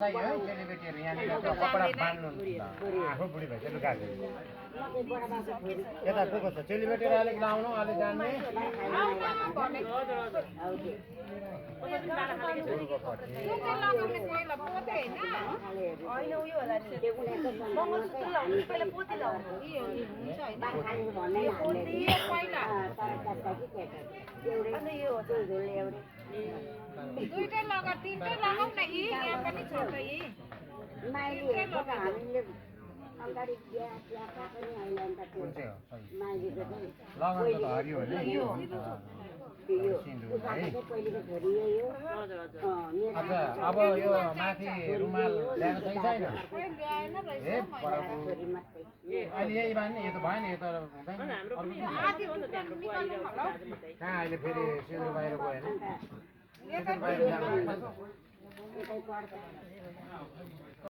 चाहियो है चेलीबेटीहरू यहाँनिर त्यो कपडा बाँध्नु आफू बुढी भएछ लुगाको यता को को छ चेलीबेटीहरू अलिक लाउनु अलिक जान्ने दुईटै लगा तीनटै लगाऊ न यी यहाँ पनि छ त यी माइलीहरुको त हामीले अगाडि बिहा खाएको नि अहिले अन्त त्यो माइलीको चाहिँ लगाउनु त हरियो नि यो पहिलेको छोरी हो अच्छा अब यो माथि रुमाल ल्याउनु चाहिँ छैन ए अहिले यही बानी यो त भएन यो त हुँदैन कहाँ अहिले फेरि सिन्दुर बाहिर गएन